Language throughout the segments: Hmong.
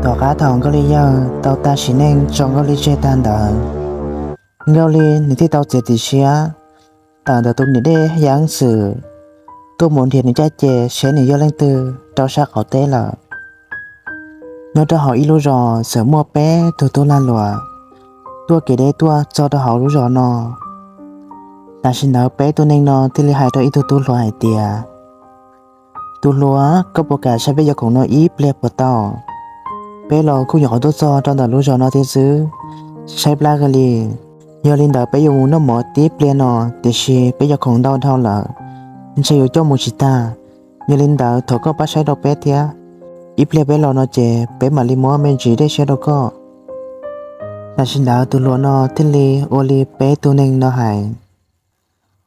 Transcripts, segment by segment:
Tom qab thaum Nkauj Li yawg tau tag sim neej tso Nkauj Li tseg tag ntawd, Nkauj Li nws thiaj tau txiav txim siab tawm ntawm tus niam dej Yaj Xwm tuaj mus nrhiav nws caj ces seb nws yog leej twg rau sab qaum teb lawm. Nyob rau hauv ib lub zos txawm muaj peb tug tub lag luam tuaj kev deb tuaj txog rau hauv lub zos no. Tam sim ntawd peb tug neeg no thiaj li hais rau ib tug tub hluas hais tias, Tus hluas, koj puas kam saib peb cov khoom no ib pliag puas tau? Peb los kuj nyuam qhuav tuaj txog rau ntawm lub zos no thiab xwb, tshaib plab kawg li. Yog li ntawd peb yuav mus noj mov tib pliag no, tiam sis peb cov khoom ntau dhau lawm, ntshe yuav coj mus tsis tag. Yog li ntawd thov koj pab saib rau peb thiab, ib pliag peb los no ces peb mam li muab me ntsis dej siab rau koj. Tam sim ntawd tus hluas no thiaj li ua li peb tug neeg no hais.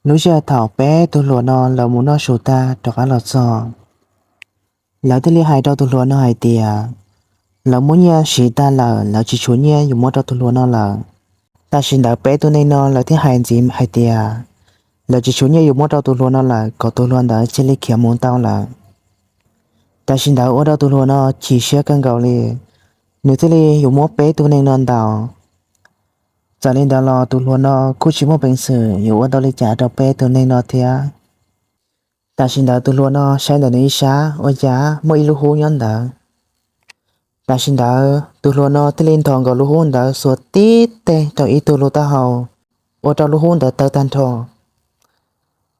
Lub sij hawm thaum peb tug hluas no lawv mus noj su tag rov qab los txog, lawv thiaj li hais rau tus hluas no hais tias, lawv muab nyiaj siv tag lawm, lawv tsis tshuav nyiaj yuav muab rau tus hluas no lawm. Tam sim ntawd peb tug neeg no lawv thiaj hais ntxiv hais tias, lawv tsis tshuav nyiaj yuav muab rau tus hluas no lawm, kom tus hluas ntawd cia li khiav mus tau lawm. Tam sim ntawd ua rau tus hluas no chim siab kawg nkaus li, nws thiaj li yuav muab peb tug neeg no ntaus. Txawm li ntawd los tus hluas no kuj tsis muaj peev xwm yuav ua tau li cas rau peb tug neeg no thiab. Tam sim ntawd tus hluas no saib ntawm nws ib sab ua cas muaj ib lub hub nyob ntawd. Tam sim ntawd tus hluas no thiaj li nthos nkaus lub hub ntawd xuas tib teg rau ib tug lub taub hau, ua rau lub hub ntawd tawg tag nrho.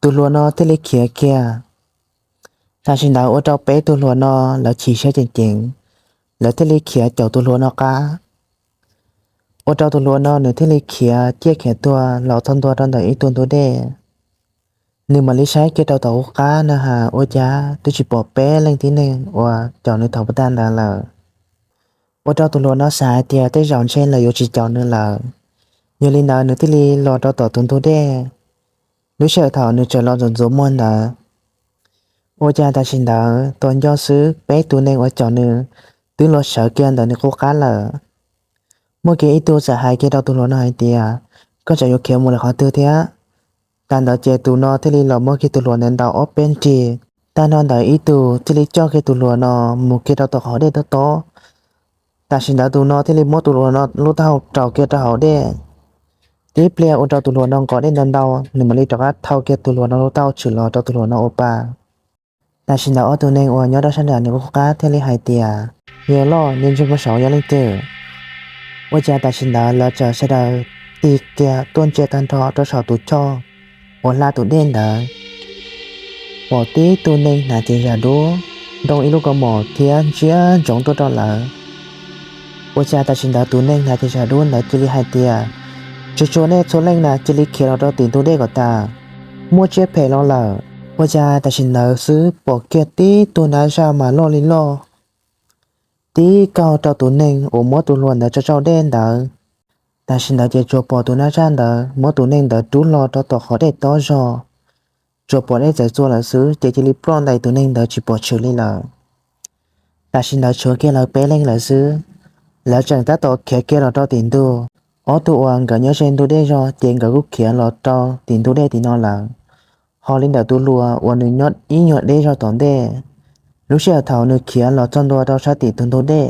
Tus hluas no thiaj li khiav kiag. Tam sim ntawd ua rau peb tug hluas no lawv chim siab ceev ceev, lawv thiaj li khiav caum tus hluas no qab. Ua rau tus hluas no nws thiaj li khiav ciaj khiav tuag los txog ntua rau ntawm ib tug ntug dej. Nws mam li saib kiag rau tom qab no has ua cas twb tsis pom peb leej tib neeg uas caum nws thaum puag ta ntawd lawm. Ua rau tus hluas no xav hais tias tej zaum ntshe lawv yuav tsis caum nws lawm. Yog li ntawd nws thiaj li los rau tom tus ntug dej. Lub sij hawm thaum nws tseem los ntxuav ntxuav muag ntawd, ua cas tam sim ntawd tos nco xwb peb tug neeg uas caum nws twb los sawv kiag ntawm nws qub qab lawm. Muaj kiag ib tug txawm hais kiag rau tus hluas no hais tias, koj tseem yuav khiav mus lawm qhov twg thiab? Tag ntawd ces tus no thiaj li los muab kiag tus hluas ntawd ntaus ob peb nrig. Tag nrho ntawd ib tug thiaj li coj kiag tus hluas no mus kiag rau tom qhov dej tob tob. Tam sim ntawd tus no thiaj li muab tus hluas no lub taub hau raus kiag rau hauv dej. Tib pliag ua rau tus hluas no nqos dej ntau ntau, nws mam li rov qab thau kiag tus hluas no lub taub hau tshwm los rau tus hluas no ua pa. Tam sim ntawd ob tug neeg uas nyob rau sab nram nws qub qab thiaj li hais tias, yawg loj, nej ntsia puag saud yog leej twg? Ua cas tam sim ntawd lawv txawm sawv daws tig kiag tuaj ntsia tag nrho rau saum tus choj uas hla tus dej ntawd, pom tib tug neeg hnav cev zam dub, ntoo ib lub kaus mom thiab ntsia ntsoov tuaj rau lawv. Ua cas tam sim ntawd tus neeg hnav cev zam dub ntawd cia li hais tias, tsuag tsuag nej txhua leej na, cia li khiav los rau tim ntug dej kom tas, muaj tsiaj phem los lawm. Ua cas tam sim ntawd xwb pom kiag tib tug nab zaj mas loj li loj, tib kaug rau tus neeg uas muab tus hluas ntawd tso tsau dej ntawd. Tam sim ntawd ces tsuas pom tus nab zaj ntawd muab tus neeg ntawd rub hlo rau tom qhov dej tob zog, tsuas pom dej txawv txua lawm xwb ces cia li ploj ntais tus neeg ntawd tsis pom tshwm li lawm. Tam sim ntawd tshuav kiag lawv peb leeg lawm xwb. Lawv tseem tab tom khiav kiag los rau tim ntug. Ob tug uas nkawd nyob ze ntug dej zog ces nkawd kuj khiav los rau tim ntug dej tim no lawm. Ho li ntawm tus hluas uas nws nyob ib nyuag deb zog tom ntej, lub sij hawm thaum nws khiav los txog ntua rau sab tim tus ntug dej,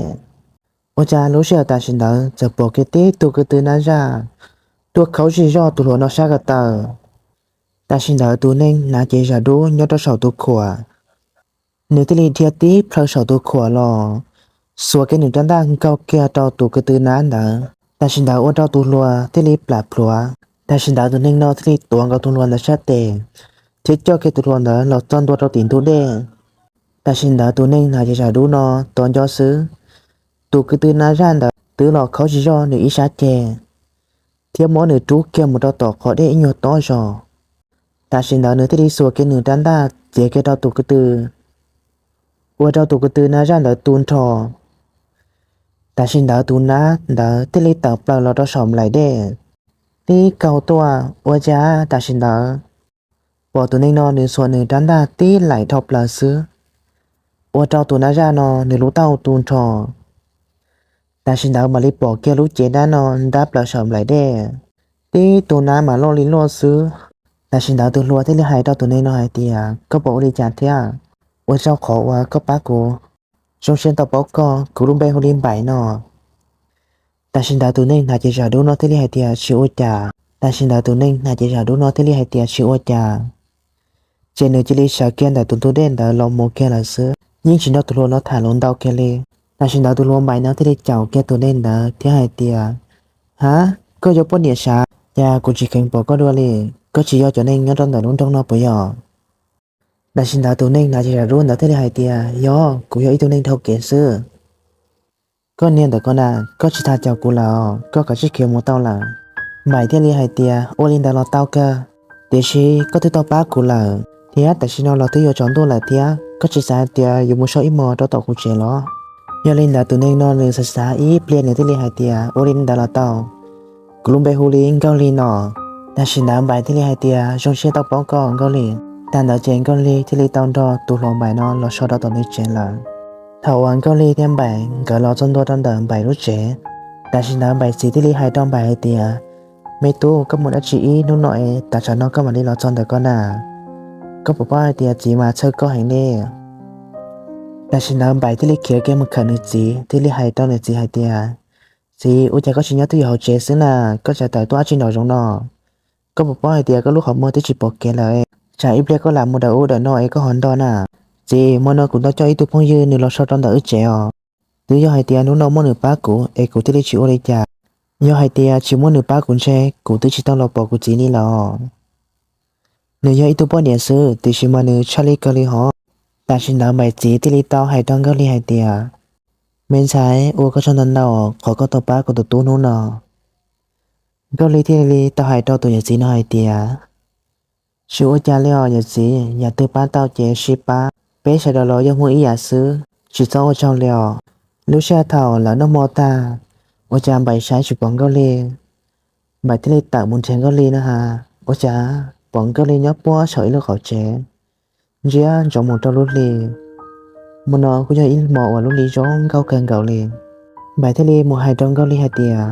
ua cas lub sij hawm tam sim ntawd txawm pom kiag tib tug ko tw nab zaj tuaj khaub zig zog tus hluas no sab ko taw. Tam sim ntawd tus neeg hnav cev zam dub nyob rau saum tus khuam, nws thiaj li dhia tib plhaw saum tus khuam los, xuas kiag nws rab ntaj nkaug kiag rau tus ko tw nab ntawd. Tam sim ntawd ua rau tus hluas thiaj li plam plhuav. Tam sim ntawd tus neeg no thiaj li tuav nkaus tus hluas ntawd sab tes, thiab coj kiag tus hluas ntawd los txog ntua rau tim ntug dej. Tam sim ntawd tus neeg hnav cev zam dub no tos nco xwb, tus ko tw nab zaj ntawd twb los khaub zig zog nws ib sab ceg, thiab muab nws rub kiag mus rau tom qhov dej ib nyuag tob zog. Tam sim ntawd nws thiaj li xuas kiag nws rab ntaj cev kiag rau tus ko tw, ua rau tus ko tw nab zaj ntawd tu nrho. Tam sim ntawd tus nab ntawd thiaj li tawm plaws los rau saum nplaim dej, tib kaug tuaj. Ua cas tam sim ntawd pom tus neeg no nws xuas nws rab ntaj tib laim dhau plaws xwb, ua rau tus nab zaj no nws lub taub hau tu nrho. Tam sim ntawd mam li pom kiag lub cev dab no ntab plaws saum nplaim dej, tib tug nab mas loj li loj xwb. Tam sim ntawd tus hluas thiaj li hais rau tus neeg no hais tias, koj puas ua li cas thiab? Ua tsaug qhov uas koj pab kuv. Zoo siab tau paub koj, kuv lub npe hu li Npaim no. Tam sim ntawd tus neeg hnav cev zam dub no thiaj li hais tias, Tsis ua cas. Tam sim ntawd tus neeg hnav cev zam dub no thiaj li hais tias, Tsis ua cas. Ces nws cia li sawv kiag ntawm tus ntug dej ntawd los mus kiag lawm xwb, yeej tsis nrog tus hluas no tham los ntau kiag li. Tam sim ntawd tus hluas Npaim no thiaj li caum kiag tus neeg ntawd thiab hais tias, Ha, koj yog poj niam sav, cas kuv tsis kheev pom koj dua li. Koj tsis yog cov neeg nyob rau ntawm lub nroog no puas yog? Tam sim ntawd tus neeg hnav cev zam dub ntawd thiaj li hais tias, Yog, kuv yog ib tug neeg dhau kev xwb. Koj niag ntawm ko na, koj tsis tas caum kuv lawm, koj kav tsij khiav mus tau lawm. Npaim thiaj li hais tias, Ua li ntawd los tau kawg, tiam sis koj twb tau pab kuv lawm thiab tam sim no los twb yuav tsaus ntuj lawm thiab, koj tsis xav hais tias yuav mus so ib hmos rau tom kuv tsev los? Yog li ntawd tus neeg no nws xav xav ib pliag nws thiaj li hais tias, Ua li ntawd los tau, kuv lub npe hu li Nkauj Lig no. Tam sim ntawd Npaim thiaj li hais tias, Zoo siab tau paub koj Nkauj Lig. Tag ntawd ces Nkauj Lig thiaj li tau nrog tus hluas Npaim no los so rau tom nws tsev lawm. Thaum uas Nkauj Lig thiab Npaim nkawd los txog ntua rau ntawm Npaim lub tsev, tam sim ntawd Npaim txiv thiaj li hais rau Npaim hais tias, Me tub, koj mus dab tsi ib hnub no es tas tsam no koj mam li los txog ntawm ko na? Koj puas paub hais tias txiv mas txhawj koj heev li. Tam sim ntawd Npaim thiaj li khiav kiag mus khawm nws txiv thiaj li hais rau nws txiv hais tias, Txiv, ua cas koj tsis nyob twj ywm hauv tsev xwb na? Koj tsam tawm tuaj dab tsi nraum zoov no? Koj puas paub hais tias koj lub qhov muag twb tsis pom kev lawm, tsam ib pliag koj lam mus dawm ub dawm no es koj ho nto na. Txiv, hmo no kuv tau coj ib tug phooj ywg nws los so rau ntawm wb tsev os. Twb yog hais tias hnub no muaj nws pab kuv es kuv thiaj li tsis ua li cas. Yog hais tias tsis muaj nws pab kuv ntshe kuv twb tsis tau los pom kuv txiv li lawm. Nws yog ib tug poj niam xwb tiam sis mas nws tshaj li kawg li hov. Tam sim ntawd Npaim txiv thiaj li tau hais rau Nkauj Lig hais tias, Me ntxhais, ua koj tsaug ntau ntau qhov koj tau pab kuv tus tub hnub no. Nkauj Lig thiaj li tau hais rau tus yawm txiv no hais tias, Tsis ua cas li os yawm txiv, yam twg pab tau ces sib pab, peb sawv daws los yog Hmoob ib yam xwb, tsis txhob ua tsaug li os. Lub sij hawm thaum lawv noj hmo tag, ua cas Npaim saib tsis pom Nkauj Lig. Npaim thiaj li tawm mus nrhiav Nkauj Lig na has, ua cas pom Nkauj Lig nyob puag saum ib lub qaum tsev, ntsia ntsoov mus rau lub hli. Hmo no kuj yog ib hmo uas lub hli zoo nkauj kawg nkaus li. Npaim thiaj li mus hais rau Nkauj Lig hais tias,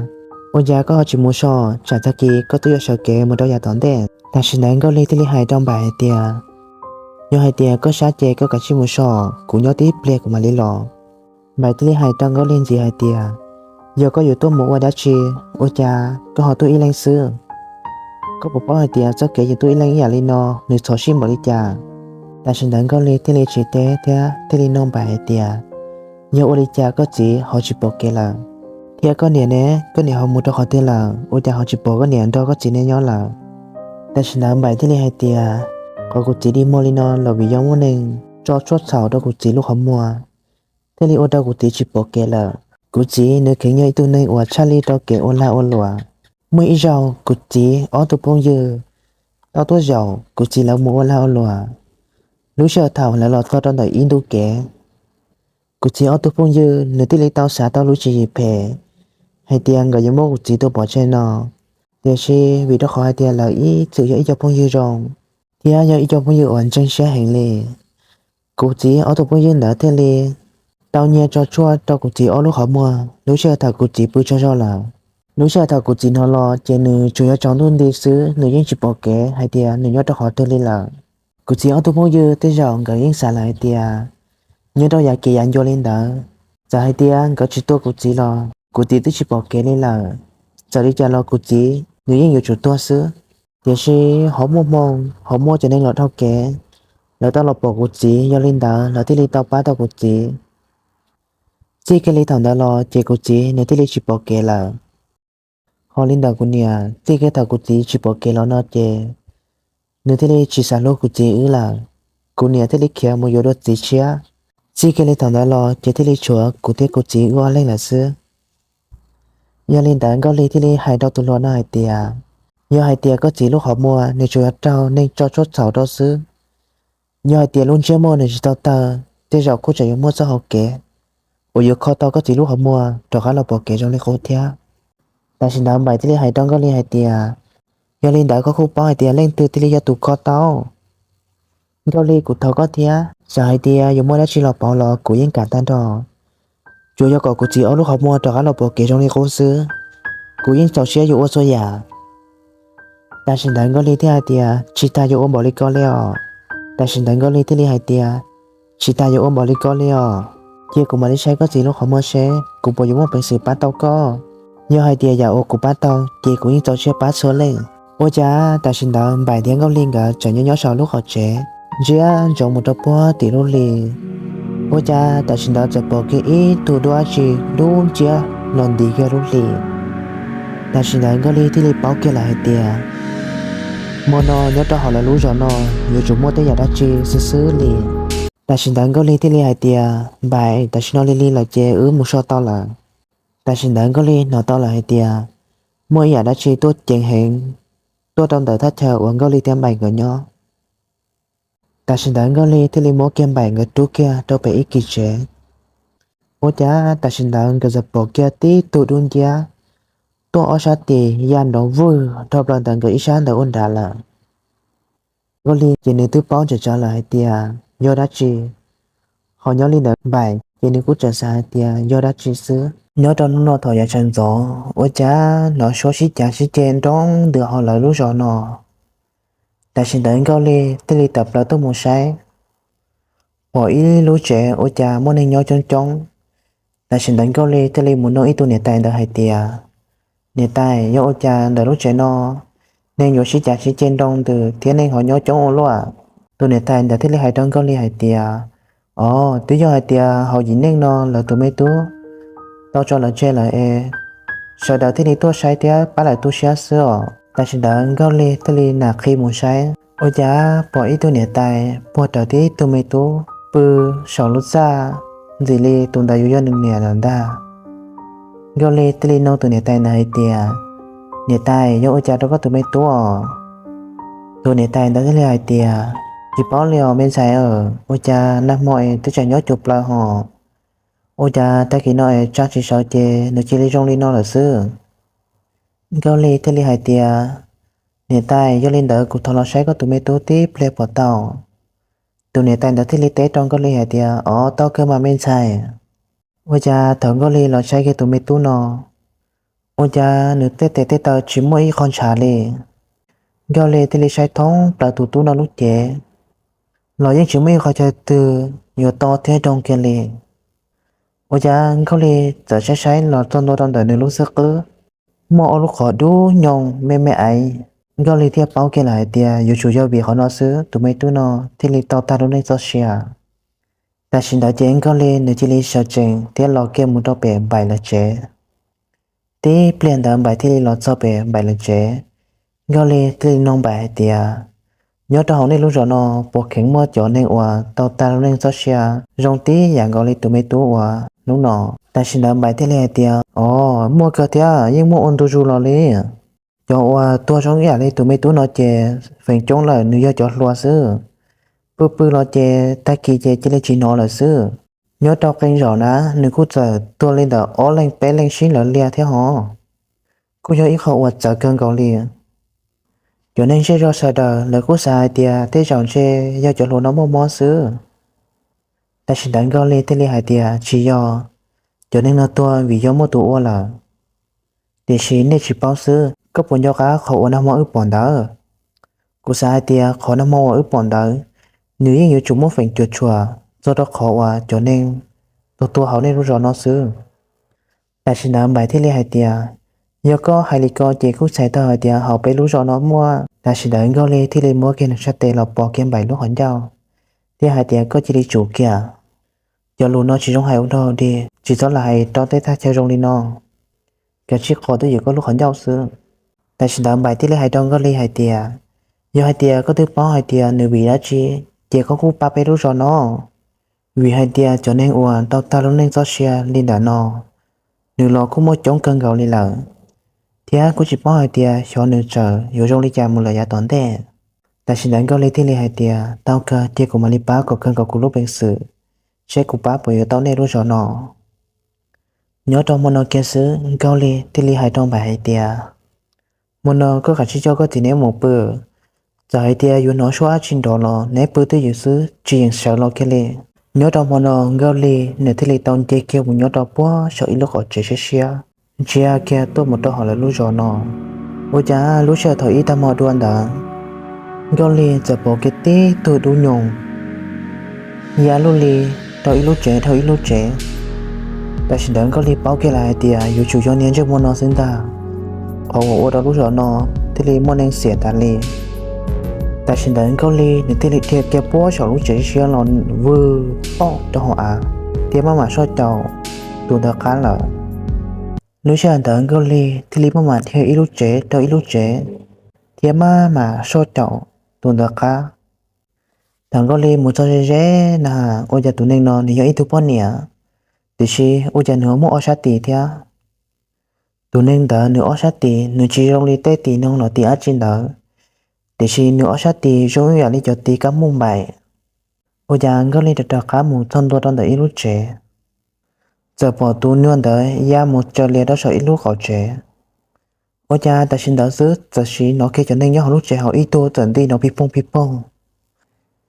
Ua cas koj ho tsis mus so, tsam tag kis koj twb yuav sawv kev mus rau yav tom ntej? Tam sim ntawd Nkauj Lig thiaj li hais rau Npaim hais tias, Yog hais tias koj sab ces koj kav tsij mus so, kuv nyob tib pliag kuv mam li los. Npaim thiaj li hais rau Nkauj Lig ntxiv hais tias, Yog koj yuav tuaj mus ua dab tsi, ua cas koj ho tuaj ib leeg xwb? Koj puas paub hais tias txoj kev yus tuaj ib leeg ib yam li no nws txhov sij npaum li cas? Tam sim ntawd Nkauj Lig thiaj li tsis teb thiab thiaj li nug Npaim hais tias, Yog ua li cas koj txiv ho tsis pom kev lawm? Thiab koj niam ne, koj niam ho mus rau qhov twg lawm, ua cas ho tsis pom koj niam nrog koj txiv nej nyob lawm? Tam sim ntawd Npaim thiaj li hais tias, Qhov kuv txiv dig muag li no los vim yog muaj neeg tso tshuaj txhaum rau kuv txiv lub qhov muag, thiaj li ua rau kuv txiv tsis pom kev lawm. Kuv txiv nws kheev yog ib tug neeg uas tshaj li rau kev ua lag ua luam. Muaj ib zaug kuv txiv ob tug phooj ywg tau tuaj zaum kuv txiv lawv mus ua lag ua luam. Lub sij hawm thaum lawv los txog rau ntawm ib ntu kev, kuv txiv ob tug phooj ywg nws thiaj li tau xav tau lub tswv yim phem hais tias nkawd yuav muab kuv txiv tua pov tseg no. Tiam sis vim rau qhov hais tias lawv ib txwm yog ib co phooj ywg zoo thiab yog ib co phooj ywg uas ntseeg siab heev li, kuv txiv ob tug phooj ywg ntawd thiaj li tau nyiag tso tshuaj rau kuv txiv ob lub qhov muag lub sij hawm thaum kuv txiv pw tsaug zog lawm. Lub sij hawm thaum kuv txiv hnov los ces nws tsuas yog tsaus ntuj nti xwb, nws yeej tsis pom kev hais tias nws nyob rau qhov twg li lawm. Kuv txiv ob tug phooj ywg tej zaum nkawd yeej xav lawm hais tias nyob rau yav kev yav ncua li ntawd, txawm hais tias nkawd tsis tua kuv txiv los kuv txiv twb tsis pom kev li lawm. Txawm li cas los kuv txiv nws yeej yuav tsum tuag xwb. Tiam sis ho muaj hmoo ho muaj cov neeg los dhau kev, lawv tau los pom kuv txiv, yog li ntawd lawv thiaj li tau pab tau kuv txiv. Txij kiag li thaum ntawd los ces kuv txiv nws thiaj li tsis pom kev lawm. Ho li ntawm kuv niam, txij kiag thaum kuv txiv tsis pom kev los no ces nws thiaj li tsis xav hlub kuv txiv wb lawm. Kuv niam thiaj li khiav mus yuav dua txiv tshiab. Txij kiag li thaum ntawd los ces thiaj li tshuav kuv thiab kuv txiv wb ob leeg lawm xwb. Yog li ntawd Nkauj Lig thiaj li hais rau tus hluas no hais tias, yog hais tias koj txiv lub qhov muag nws tsuas yog raug neeg tso tshuaj txhaum rau xwb, yog hais tias lub ntsiab muag nws tsis tau tawg, tej zaum kuj tseem yuav muaj txoj hau kev uas yuav kho tau koj txiv lub qhov muag rov qab los pom kev zoo li qub thiab. Tam sim ntawd Npaim thiaj li hais rau Nkauj Lig hais tias, yog li ntawd koj kuj paub hais tias leej twg thiaj li yog tus kho tau. Nkauj Lig, kuv thov koj thiab, txawm hais tias yuav muaj dab tsi los pauv los kuv yeej kam tag nrho. Tsuas yog kom kuv txiv ob lub qhov muag rov qab los pom kev zoo li qub xwb, kuv yeej txaus siab yuav ua txhua yam. Tam sim ntawd Nkauj Lig thiaj hais tias, tsis tas yuav ua npaum li ko li os. Tam sim ntawd Nkauj Lig thiaj li hais tias, tsis tas yuav ua npaum li ko li os. cia kuv mam li saib koj txiv lub qhov muag seb kuv puas yuav muaj peev xwm pab tau koj. Yog hais tias yam uas kuv pab tau ces kuv yeej txaus siab pab txhua leej. Ua cas tam sim ntawd Npaim thiab Nkauj Lig nkawd tseem nyob nyob saum lub qhov tsev, ntsia ntsoov mus rau puag tim lub hli. Ua cas tam sim ntawd txawm pom kiag ib tug dub dab tsi dub nciab los ntis kiag lub hli. Tam sim ntawd Nkauj Lig thiaj li paub kiag lawm hais tias hmo no nyob rau hauv lawv lub zos no yuav tsum muaj tej yam dab tsi xwb xwb li. Tam sim ntawd Nkauj Lig thiaj li hais tias, Npaim, tam sim no lig lig lawm ces wb mus so tau lawm. Tam sim ntawd Nkauj Lig hnov tau lawm hais tias muaj ib yam dab tsi tuaj ceev heev tuaj rau ntawm thaj chaw uas Nkauj Lig thiab Npaim nkawd nyob. Tam sim ntawd Nkauj Lig thiaj li muab kiag Npaim nkawd rub kiag rau pem ib kis tsev. Ua cas tam sim ntawd nkawd txawm pom kiag tib tug dub nciab tuaj ob sab tes ya nrov vwg dhau plaws ntawm nkawd ib sab ntawd ua nrad lawm. Nkauj Lig ces nws twb paub ntsawm tsawv lawm hais tias yog dab tsi, ho nyob li ntawd Npaim ces nws kuj tseem xav hais tias yog dab tsi xwb. Nyob rau hnub no thaum yav sawv ntxov ua cas hnov suab sib cav sib ceg nroo ntws hauv lawv lub zos no. Tam sim ntawd Nkauj Lig thiaj li tawm plaws tuaj mus saib, pom ib lub tsev ua cas muaj neeg nyob coob coob. Tam sim ntawd Nkauj Lig thiaj li mus nug ib tug niam tais ntawd hais tias, Niam tais, yog ua cas ntawm lub tsev no neeg yuav sib cav sib ceg nroo ntws thiab neeg ho nyob coob ua luaj? Tus niam tais ntawd thiaj li hais rau Nkauj Lig hais tias, Os, twb yog hais tias hauv yim neej no lawv tus me tub tau tso lawv tseg lawm es sawv daws thiaj li tuaj saib thiab pab lawv tu siab xwb os. Tam sim ntawd Nkauj Lig thiaj li nam qhi mus saib, ua cas pom ib tug niam tais puag rawv tib tug me tub pw saum lub txaj, ntxim li tus ntawd yuav yog nws niam lawm ntag. Nkauj Lig thiaj li nug tus niam tais ntawd hais tias, Niam tais, yog ua cas rau koj tus me tub os? Tus niam tais ntawd thiaj li hais tias, Tsis paub li os me ntxhais, ua cas nag hmo es twb tseem nyob cuag plaws hos, ua cas tag kis no es tsa tsis sawv ces nws cia li zoo li no lawm xwb. Nkauj Lig thiaj li hais tias, Niam tais, yog li ntawd kuv thov los saib koj tus me tub tib pliag puas tau? Tus niam tais ntawd thiaj li teb rau Nkauj Lig hais tias, Os, tau kawg mas me ntxhais. Ua cas thaum Nkauj Lig los saib kiag tus me tub no, ua cas nws tej tes tej taw tsis muaj ib qho ntshav li. Nkauj Lig thiaj li saib thoob plaws tus tub no lub cev los yeej tsis muaj ib qho chaw twg yuav to thiab zoo kiag li. Ua cas Nkauj Lig txawm saib saib los txog ntua rau ntawm nws lub xub qwb, muaj ob lub qhov dub nyoos me me aiv. Nkauj Lig thiaj paub kiag lawm hais tias yuav tsum yog vim qhov no xwb tus me tub no thiaj li tau tag lub neej txoj sia. Tam sim ntawd ces Nkauj Lig nws cia li sawv tsees thiab los kiag mus rau pem Npaim lawv tsev. Tib pliag ntawd Npaim thiaj li los txog pem Npaim lawv tsev. Nkauj Lig thiaj li nug Npaim hais tias, Nyob rau hauv nej lub zos no puas kheev muaj cov neeg uas tau tag lub neej txoj sia zoo tib yam nkaus li tus me tub uas hnub no? Tam sim ntawd Npaim thiaj li hais tias, Os, muaj kawg thiab, yeej muaj ua ntu zus los li. Cov uas tuag zoo ib yam li tus me tub no ces feem coob lawm nws yog cov hluas xwb. Pw pw los ces tag kis ces cia li tsis hnov lawm xwb. Nyob rau qee zaum na nws kuj txawm tuag li ntawm ob leeg peb leeg sib lawv liag thiab hos. Kuj yog ib qho uas txawv kawg nkaus li. Cov neeg zej zog sawv daws lawv kuj xav hais tias tej zaum ntshe yog cov hluas no muaj mob xwb. Tam sim ntawd Nkauj Lig thiaj li hais tias, Tsis yog, cov neeg no tuag vim yog muaj tus ua lawm. Tiam sis nej tsis paub xwb, koj puas nco qab qhov uas nag hmo wb pom ntawd? Kuv xav hais tias qhov nag hmo uas wb pom ntawd, nws yeej yuav tsum muaj feem cuam tshuam txog rau qhov uas cov neeg tuag tuag hauv nej lub zos no xwb. Tam sim ntawd Npaim thiaj li hais tias, Yog koj hais li ko ces kuj txhais tau hais tias hauv peb lub zos no muaj. Tam sim ntawd Nkauj Lig thiaj li muab kiag nws sab tes los pov kiag Npaim lub qhov ncauj thiab hais tias, Koj cia li tsum kiag. Cov lus no tsis zoo hais ua dog dig, tsis txhob lam hais rau tej thaj chaw zoo li no. Kav tsij qos twb ywm koj lub qhov ncauj xwb. Tam sim ntawd Npaim thiaj li hais rau Nkauj Lig hais tias, Yog hais tias koj twb paub hais tias nws vim dab tsi, ces koj kuj pab peb lub zos no. Vim hais tias cov neeg uas tau tag lub neej txoj sia li ntawm no, nws los kuj muaj coob kawg nkaus li lawm, thiab kuj tsis paub hais tias xyov nws txawm yuav zoo li cas mus lawm yav tom ntej. Tam sim ntawd Nkauj Lig thiaj li hais tias, Tau kawg, cia kuv mam li pab kom kawg nkaus kuv lub peev xwm, seb kuv pab puas yuav tau nej lub zos no. Nyob rau hmo no kiag xwb Nkauj Lig thiaj li hais rau Npaim hais tias, Hmo no koj kav tsij coj koj txiv neb mus pw. Txawm hais tias yuav hnov suab dab tsi nrov los neb pw twj ywm xwb, tsis yeem sawv los kiag li. Nyob rau hmo no Nkauj Lig nws thiaj li tau nce kiag mus nyob rau puag saum ib lub qhov tsev siab siab, ntsia kiag tuaj mus rau hauv lawv lub zos no. Ua cas lub sij hawm thaum ib tag hmo dua ntawd, Nkauj Lig txawm pom kiag tib tug dub nyoos ya luj li dhau ib lub tsev dhau ib lub tsev. Tam sim ntawd Nkauj Lig paub kiag lawm hais tias yuav tsum yog niag ntsej muag no xwb ntag, qhov uas ua rau lub zos no thiaj li muaj neeg xiam tas li. Tam sim ntawd Nkauj Lig nws thiaj li dhia kiag puag saum lub tsev siab los vwg pom rau hauv av, thiab maj mam soj caum tus ntawd qab lawm. Lub sij hawm ntawd Nkauj Lig thiaj li maj mam dhia ib lub tsev rau ib lub tsev, thiab maj mam soj caum tus ntawd qab. Thaum Nkauj Lig mus txog ze ze na, ua cas tus neeg no nws yog ib tug poj niam, tiam sis ua cas nws muaj ob sab tis thiab. Tus neeg ntawd nws ob sab tis nws tsis zoo li tej tis noog los tis dab tsi ntawd, tiam sis nws ob sab tis zoo ib yam li cov tis kab muj npaim. Ua cas Nkauj Lig rov rov qab mus txog ntua rau ntawm ib lub tsev, txawm pom tus nyuag ntawd ya mus tsaws lias rau saum ib lub qaum tsev. Ua cas tam sim ntawd xwb txawm sim hnov kiag cov neeg nyob hauv lub tsev hauv ib tug txawm nti nrov pig poog pig poog.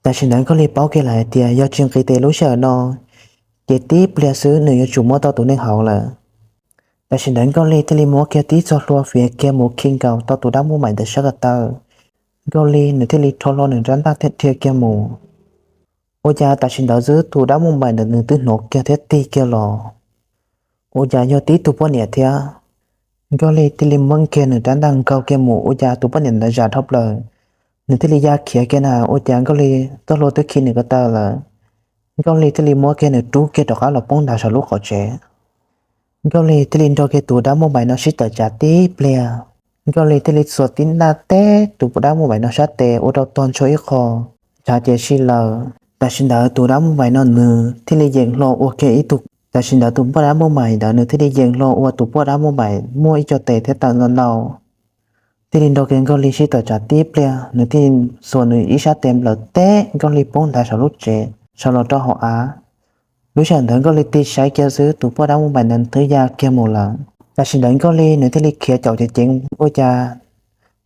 Tam sim ntawd Nkauj Lig paub kiag lawm hais tias yog tsis nqis tes lub sij hawm no, ces tib pliag xwb nws yuav tsum muab tau tus neeg hauv lawm. Tam sim ntawd Nkauj Lig thiaj li muab kiag tib txoj hlua fiav kiag mus khi nkaus tau tus dab muj npaim ntawd sab ko taw. Nkauj Lig nws thiaj li rho hlo nws rab ntaj thiab dhia kiag mus. Ua cas tam sim ntawd xwb tus dab muj npaim ntawd nws twb hnov kiag thiab tig kiag los. Ua cas yog tib tug poj niam thiab. Nkauj Lig thiaj li muab kiag nws rab ntaj nkaug kiag mus, ua cas tus poj niam ntawd zam dhau plaws, nws thiaj li ya khiav kiag na, ua cas Nkauj Lig txoj hlua twb khi nws ko taw lawm. Nkauj Lig thiaj li muab kiag nws rub kiag rov qab los poob ntag saum lub qaum tsev. Nkauj Lig thiaj li nrog kiag tus dab muj npaim no sib tawm tsam tib pliag. Nkauj Lig thiaj li xuas tib ntaj teb tus dab muj npaim no sab tes ua rau tog ntsho ib qho, ntshav ces si lawm. Tam sim ntawd tus dab muj npaim no nws thiaj li yeem hlo ua kiag ib tug, tam sim ntawd tus poj dab muj npaim ntawd nws thiaj li yeem hlo ua tus poj dab muj npaim muaj ib co tes thiab taw ntau ntau. Thiaj li nrog kiag Nkauj Lig sib tawm tsam tib pliag, nws thiaj li xuas nws ib sab tes nplawm teb Nkauj Lig poob ntag saum lub tsev, saum los rau hauv av. Lub sij hawm ntawd Nkauj Lig tig saib kiag xwb tus poj dab muj npaim ntawd twb ya kiag mus lawm. Tam sim ntawd Nkauj Lig nws thiaj li khiav caum ceev ceev, ua cas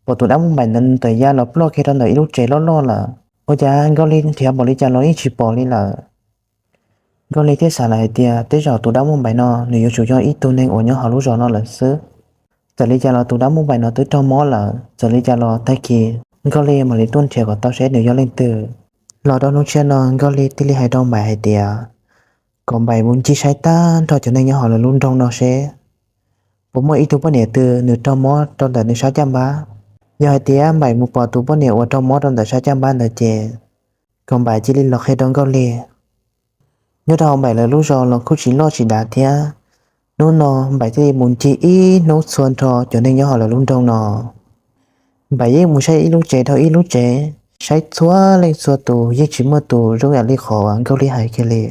pom tus dab muj npaim ntawd tawm ya los ploj kiag rau ntawm ib lub tsev loj loj lawm. Ua cas Nkauj Lig nrhiav npaum li cas los yeej tsis pom li lawm. Nkauj Lig thiaj xav lawm hais tias tej zaum tus dab muj npaim no nws yuav tsum yog ib tug neeg uas nyob hauv lub zos no lawm xwb. Txawm li cas los tus dab muj npaim no twb raug mob lawm, txawm li cas los tag kis Nkauj Lig mam li tuaj nrhiav kom tau seb nws yog leej twg. Los rau hnub tshiab no Nkauj Lig thiaj li hais rau Npaim hais tias kom Npaim mus ncig saib tag nrho cov neeg nyob hauv lawv lub nroog no seb puas muaj ib tug poj niam twg nws raug mob rau ntawm nws sab caj npab. Yog hais tias Npaim mus pom tus poj niam uas raug mob rau ntawm sab caj npab ntawd ces kom Npaim cia li los qhia rau Nkauj Lig. Nyob rau hauv Npaim lawv lub zos los kuj tsis loj tsis dav thiab. Hnub no Npaim thiaj li mus ncig ib hnub txhua nrho cov neeg nyob hauv lawv lub nroog no. Npaim yeej mus saib ib lub tsev dhau ib lub tsev, saib txhua leej txhua tus yeej tsis muaj tus zoo yam li qhov Nkauj Lig hais kiag li.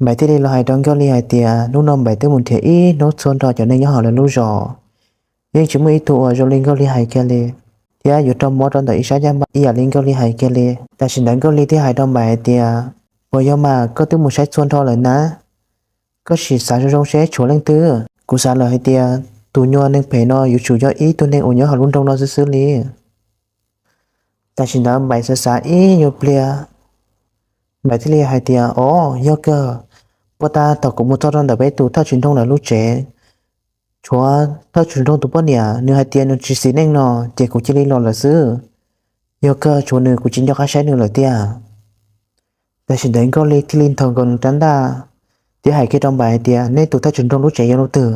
Npaim thiaj li los hais rau Nkauj Lig hais tias hnub no Npaim twb mus nrhiav ib hnub txhua nrho cov neeg nyob hauv lawv lub zos, yeej tsis muaj ib tug uas zoo li Nkauj Lig hais kiag li, thiab yuav raug mob rau ntawm ib sab caj npab ib yam li Nkauj Lig hais kiag li. Tam sim ntawd Nkauj Lig thiaj hais rau Npaim hais tias, Puas yog mas koj twb mus saib txhua nrho lawm na? Koj sim xav zoo zoo seb tshuav leej twg? Kuv xav lawm hais tias tus nyuag neeg phem no yuav tsum yog ib tug neeg uas nyob hauv lub nroog no xwb xwb li. Tam sim ntawd Npaim xav xav ib nyuag pliag, Npaim thiaj li hais tias, Os, yog kawg, puag ta thaum kuv mus txog rau ntawm peb tus thawj tswj nroog lawv lub tsev, tshuav thawj tswj nroog tus poj niam nws hais tias nws tsis xis neej no, ces kuv cia li los lawm xwb. Yog kawg tshuav nws kuv tsis nco qab saib nws lawm tiag. Tam sim ntawd Nkauj Lig thiaj li nthos nkaus nws rab ntaj thiab hais kiag rau Npaim hais tias, Nej tus thawj tswj nroog lub tsev yog leej twg?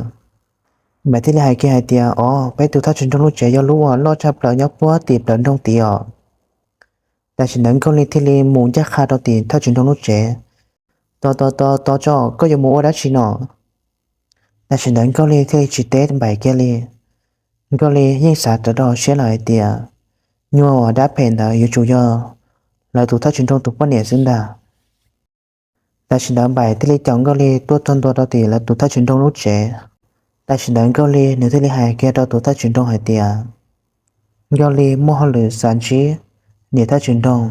Npaim thiaj li hais kiag hais tias, Os, peb tus thawj tswj nroog lub tsev yog lub uas loj tshaj plaws nyob puag tim plawv nroog tid os. Tam sim ntawd Nkauj Lig thiaj li mus ncaj qha rau tim thawj tswj nroog lub tsev. Tos tos tos tos tso, koj yuav mus ua dab tsi no? Tam sim ntawd Nkauj Lig thiaj li tsis teb Npaim kiag li. Nkauj Lig yeej xav rau rau siab lawm hais tias, nyuag uas dab phem ntawd yuav tsum yog lawv tus thawj tswj nroog tus poj niam xwb ntag. Tam sim ntawd Npaim thiaj li caum Nkauj Lig tuaj txog ntua rau tim lawv tus thawj tswj nroog lub tsev. Tam sim ntawd Nkauj Lig nws thiaj li hais kiag rau tus thawj tswj nroog hais tias, Nkauj Lig muaj hauj lwm xav ntsib niam thawj tswj nroog.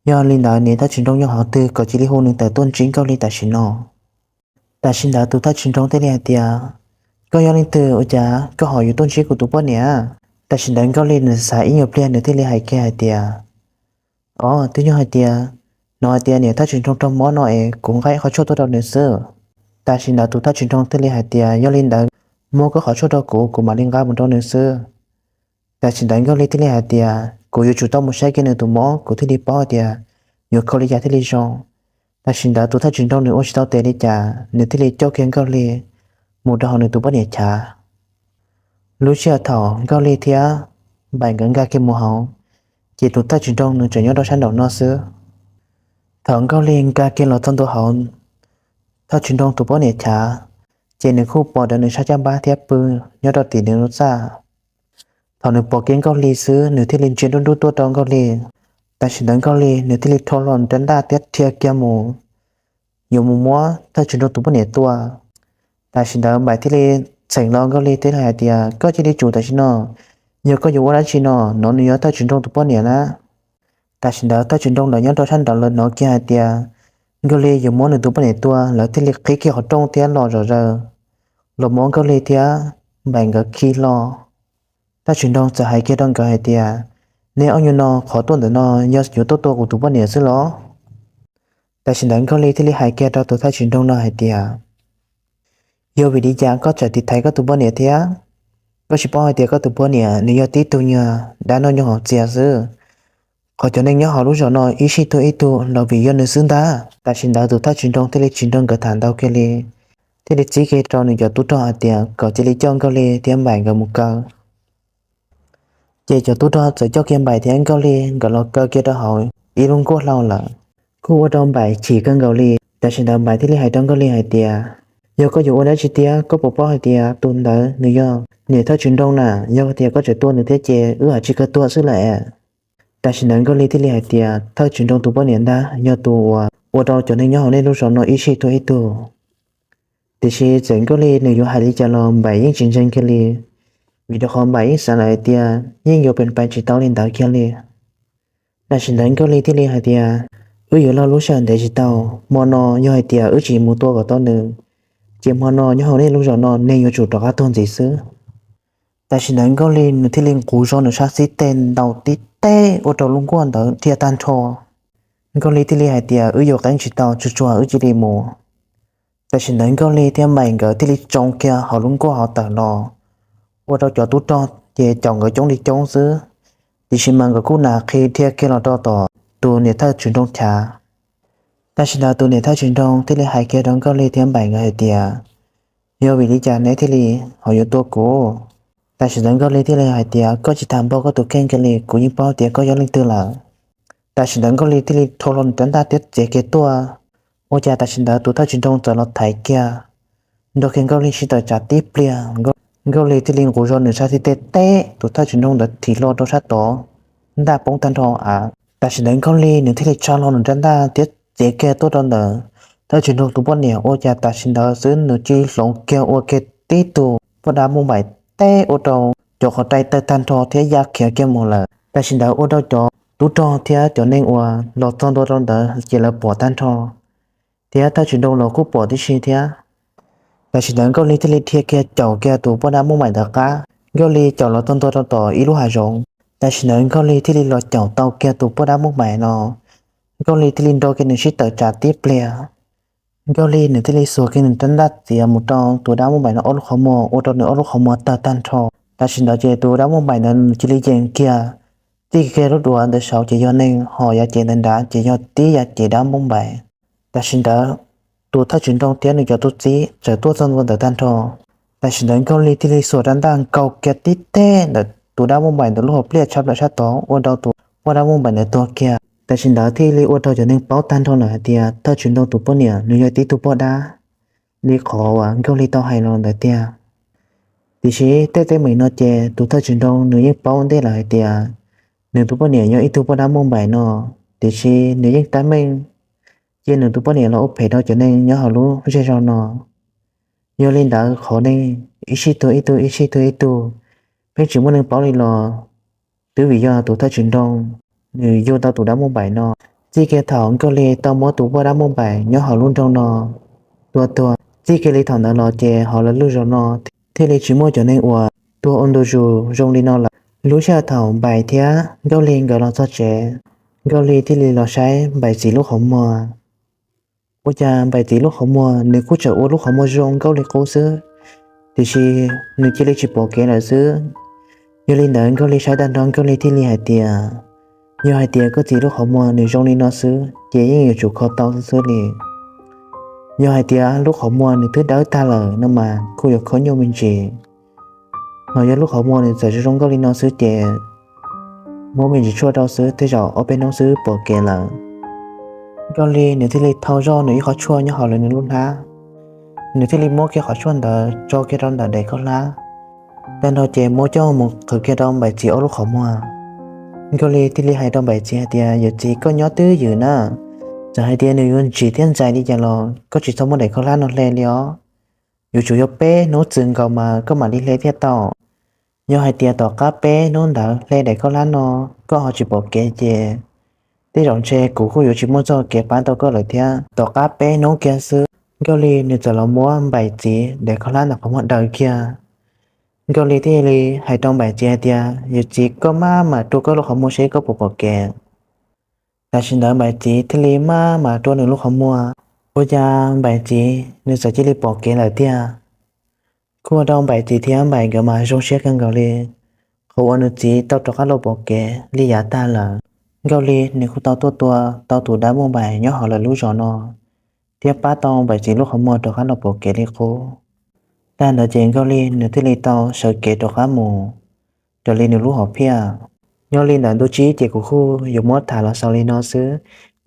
Yog li ntawd niam thawj tswj nroog nyob qhov twg kom cia li hu nws tawm tuaj ntsib Nkauj Lig tam sim no. Tam sim ntawd tus thawj tswj nroog thiaj li hais tias, Koj yog leej twg ua cas koj ho yuav tuaj ntsib kuv tus poj niam? Tam sim ntawd Nkauj Lig nws xav ib nyuag pliag nws thiaj li hais kiag hais tias, Os, twb yog hais tias, hnov hais tias niam thawj tswj nroog raug mob no es kuv nqa ib qhov tshuaj tuaj rau nws xwb. Tam sim ntawd tus thawj tswj nroog thiaj li hais tias, Yog li ntawd, muab koj qhov tshuaj rau kuv, kuv mam li nqa mus rau nws xwb. Tam sim ntawd Nkauj Lig thiaj li hais tias, Kuv yuav tsum tau mus saib kiag nws tus mob kuv thiaj li paub hais tias yuav kho li cas thiaj li zoo. Tam sim ntawd tus thawj tsis nroo nws ua tsis tau tes li cas, nws thiaj li coj kiag Nkauj Lig mus rau hauv nws tus poj niam chav. Lub sij hawm thaum Nkauj Lig thiab Npaim nkawd nkag kiag mus hauv, ces tus thawj tsis nroo nws tseem nyob rau sab nraum no xwb. Thaum Nkauj Lig nkag kiag los txog ntua hauv thawj tsis nroo tus poj niam chav, ces nws kuj pom rawv nws sab caj npab thiab pw nyob rau tim nws lub txaj. Thaum nws pom kiag Nkauj Lig xwb, nws thiaj li ntsia nruj nruj tuaj rau Nkauj Lig. Tam sim ntawd Nkauj Lig nws thiaj li rho hlo nws rab ntaj thiab dhia kiag mus, yuav mus muab thawj tsis nroo tus poj niam tua. Tam sim ntawd Npaim thiaj li txheem los Nkauj Lig thiab hais tias, koj cia li tsum tam sim no, yog koj yuav ua dab tsi no, no nws yog thawj tsis nroo tus poj niam na. Tam sim ntawd thawj tsis nroo lawv nyob rau sab nraud lawv hnov kiag hais tias Nkauj Lig yuav muab nws tus poj niam tua, lawv thiaj li qhib kiag qhov rooj thiab los zom zaws los muab Nkauj Lig thiab Npaim nkawd khi hlo. Thawj tsis nroo txawm hais kiag rau nkawd hais tias, neb ob nyuag no qhov tuaj ntawm no yog yuav tuaj tua kuv tus poj niam xwb los? Tam sim ntawd Nkauj Lig thiaj li hais kiag rau tus thawj tsis nroo no hais tias, yog vim li cas koj tseem tiv thaiv koj tus poj niam thiab? Koj tsis paub hais tias koj tus poj niam nws yog tib tug nyuag dab noj nyuj haus txias xwb. Qhov cov neeg nyob hauv lub zos no ib sij tuag ib tug los vim yog nws xwb ntag. Tam sim ntawd tus thawj tsis nroo thiaj li tsis nrog nkawd tham ntau kiag li, thiaj li txib kiag rau nws cov tub rog hais tias kom cia li coj Nkauj Lig thiab Npaim nkawd mus kaw. Ces cov tub rog txawm coj kiag Npaim thiab Nkauj Lig nkawd los kaw kiag rau hauv ib lub nkuaj hlau lawm, kuj ua rau Npaim chim kawg nkaus li. Tam sim ntawd Npaim thiaj li hais rau Nkauj Lig hais tias, yog koj yuav ua dab tsi tiag, koj puas paub hais tias tus ntawd nws yog niam thawj tsis nroo na, yog tias koj tseem tua nws thiab ces wb haj tsis kaw tuag xwb lawm. Tam sim ntawd Nkauj Lig thiaj li hais tias, thawj tsis nroo tus poj niam ntag yog tus uas ua rau cov neeg nyob hauv nej lub zos no ib sij tuag ib tug. Tiam sis txawm Nkauj Lig nws yuav hais li cas los Npaim yeej tsis ntseeg kiag li, vim rau qhov Npaim yeej xav lawm hais tias yeej yuav pes pais tsis tau li ntawd kiag li. Tam sim ntawd Nkauj Lig thiaj li hais tias, wb yuav laug lub sij hawm ntev tsis tau, hmo no yog hais tias wb tsis mus tua kom tau nws, ces hmo no nyob hauv nej lub zos no neeg yuav tsum rov qab tuag ntxiv xwb. Tam sim ntawd Nkauj Lig nws thiaj li nqus zog nws sab xib teg ntaus tib teg ua rau lub nkuaj ntawd dhia tag nrho. Nkauj Lig thiaj li hais tias, wb yuav qeeb tsis tau, tsuag tsuag wb cia li mus. Tam sim ntawd Nkauj Lig thiab Npaim nkawd thiaj li tsoo kiag hauv lub nkuaj hauv tawm los, ua rau cov tub rog ces caum nkawd coob li coob xwb, tiam sis mas nkawd kuj nas qhi dhia kiag los rau tom tus niam thawj tsis nroo chav. Tam sim ntawd tus niam thawj tsis nroo thiaj li hais kiag rau Nkauj Lig thiab Npaim nkawd hais tias, yog vim li cas neb thiaj li ho yuav tua kuv? Tam sim ntawd Nkauj Lig thiaj li hais tias, koj tsis tham npog koj tus kheej kiag li, kuv yeej paub tias koj yog leej twg lawm. Tam sim ntawd Nkauj Lig thiaj li rho hlo nws rab ntaj thiab txiav kiag tuaj. Ua cas tam sim ntawd tus thawj tsis nroo txawm los thaiv kiag, nrog kiag Nkauj Lig sib tawm tsam tib pliag, Nkauj Lig thiaj li nqus zog nws sab xib teg teb tus thawj tsis nroo ntawd thim hlo rau sab tod, ntaj poob tag nrho av. Tam sim ntawd Nkauj Lig nws thiaj li tsa hlo nws rab ntaj thiab txiav kiag tuaj rau ntawm thawj tsis nroo tus poj niam. Ua cas tam sim ntawd xwb nws cia li hloov kiag ua kiag tib tug poj dab muaj npaim teb ua rau cov qhov rai tawg tag nrho thiab ya khiav kiag mus lawm. Tam sim ntawd ua rau cov tub rog thiab cov neeg uas los txog ntua rau ntawd ces lawv pom tag nrho, thiab thawj tsis nroo los kuj pom tib si thiab. Tam sim ntawd Nkauj Lig thiaj li dhia kiag caum kiag tus poj dab muaj npaim ntawd qab. Nkauj Lig caum los txog ntua rau tom ib lub hav zoov. Tam sim ntawd Nkauj Lig thiaj li los caum tau kiag tus poj dab muaj npaim no. Nkauj Lig thiaj li nrog kiag nws sib tawm tsam tib pliag. Nkauj Lig nws thiaj li xuas kiag nws rab ntaj txiav mus rau tus dab muaj npaim no ob lub qhov muag ua rau nws ob lub qhov muag tawg tag nrho. Tam sim ntawd ces tus dab muaj npaim ntawd nws cia li yees kiag, txij kiag lub duav ntawd saud ces yog neeg, ho yav cev ntawd nrad ces yog tib yav cev dab muaj npaim. Tam sim ntawd tus thawj tsis nroo thiab nws cov tub txib txawm tuaj txog ntua ntawd tag nrho. Tam sim ntawd Nkauj Lig thiaj li xuas rab ntaj nkaug kiag tib teg ntawm tus dab muaj npaim ntawd lub hauv pliaj tshab plaws sab tod ua rau tus poj dab muaj npaim ntawd tuag kiag. Tam sim ntawd thiaj li ua rau cov neeg paub tag nrho lawm hais tias thawj tsis nroo tus poj niam nws yog tib tug poj dab li qhov uas Nkauj Lig tau hais los ntawd tiag. Tiam sis tej teeb meem no ces tus thawj tsis nroo nws yeej paub ntej lawm hais tias nws tus poj niam yog ib tug poj dab muaj npaim no, tiam sis nws yeej tab meeg cia nws tus poj niam los ua phem rau cov neeg nyob hauv lub zej zog no. Yog li ntawd qhov neeg ib sij tuag ib tug ib sij tuag ib tug, pheej tsis muaj neeg paub li los twb vim yog tus thawj tsis nroo nws yug tau tus dab muaj npaim no. Txij kiag thaum Nkauj Lig tau muab tus poj dab muaj npaim nyob hauv lub nroog no tua tuag, txij kiag li thaum ntawd los ces hauv lawv lub zos no thiaj li tsis muaj cov neeg uas tuag ua ntu zus zoo li no lawm. Lub sij hawm thaum Npaim thiab Nkauj Lig nkawd los txog tsev, Nkauj Lig thiaj li los saib Npaim txiv lub qhov muag. Ua cas Npaim txiv lub qhov muag nws kuj tseem ua lub qhov muag zoo nkauj li qub xwb, tiam sis nws cia li tsis pom kev lawm xwb. Yog li ntawd Nkauj Lig saib tag nrho Nkauj Lig thiaj li hais tias, Yog hais tias koj txiv lub qhov muag nws zoo li no xwb ces yeej yuav tsum kho tau xwb xwb li. Yog hais tias lub qhov muag nws twb dawb tag lawm no mas kuj yuav kho nyuaj me ntsis. Ho yog lub qhov muag nws txawm zoo zoo nkauj li no xwb ces muab me ntsis tshuaj rau xwb tej zaum ob peb hnub xwb pom kev lawm. Nkauj Lig nws thiaj li thau zoj nws ib qhov tshuaj nyob hauv lawv nws lub hnab, nws thiaj li muab kiag qhov tshuaj ntawd tso kiag rau ntawm daim khaub hlab. Tag nrho ces muab coj mus qhwv kiag rau Npaim Txiv ob lub qhov muag. Nkauj Lig thiaj li hais rau Npaim Txiv hais tias, yawm txiv, koj nyob twj ywm na, txawm hais tias nws yuav ntsim thiab ntxais li cas los koj tsis txhob muab daim khaub hlab no hle li os. Yuav tsum yog peb hnub txwm nkaus mas koj mam li hle thiaj tau. Yog hais tias tom qab peb hnub ntawd hle daim khaub hlab no koj ho tsis pom kev ces tej zaum ntshe kuv kuj yuav tsis muaj txoj kev pab tau koj lawm thiab. Tom qab peb hnub kiag xwb, Nkauj Lig nws txawm los muab Npaim Txiv daim khaub hlab ntawm qhov muag daws kiag. Nkauj Lig thiaj li hais rau Npaim Txiv hais tias, yawm txiv, koj maj mam rua koj lub qhov muag seb koj puas pom kev. Tam sim ntawd Npaim Txiv thiaj li maj mam rua nws lub qhov muag. Ua cas Npaim Txiv nws txawm cia li pom kev lawm tiag. Kuj ua rau Npaim Txiv thiab Npaim nkawd mas zoo siab kawg nkaus li, qhov uas nws txiv tau rov qab los pom kev li yav tag lawm. Nkauj Lig nws kuj tau tuaj tua tau tus dab muaj npaim nyob hauv lawv lub zos no thiab pab tau Npaim Txiv lub qhov muag rov qab los pom kev li qub. Tag ntawd ces Nkauj Lig nws thiaj li tau sawv kev rov qab mus raws li nws lub hom phiaj. Nyob li ntawd ntu tsib ces kuv kuj yuav muab tham los xaus li no xwb.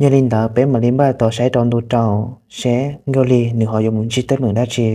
Yog li ntawd peb mam li npaj tos saib rau ntu rau seb Nkauj Lig nws ho yuav mus ntsib teeb meem dab tsi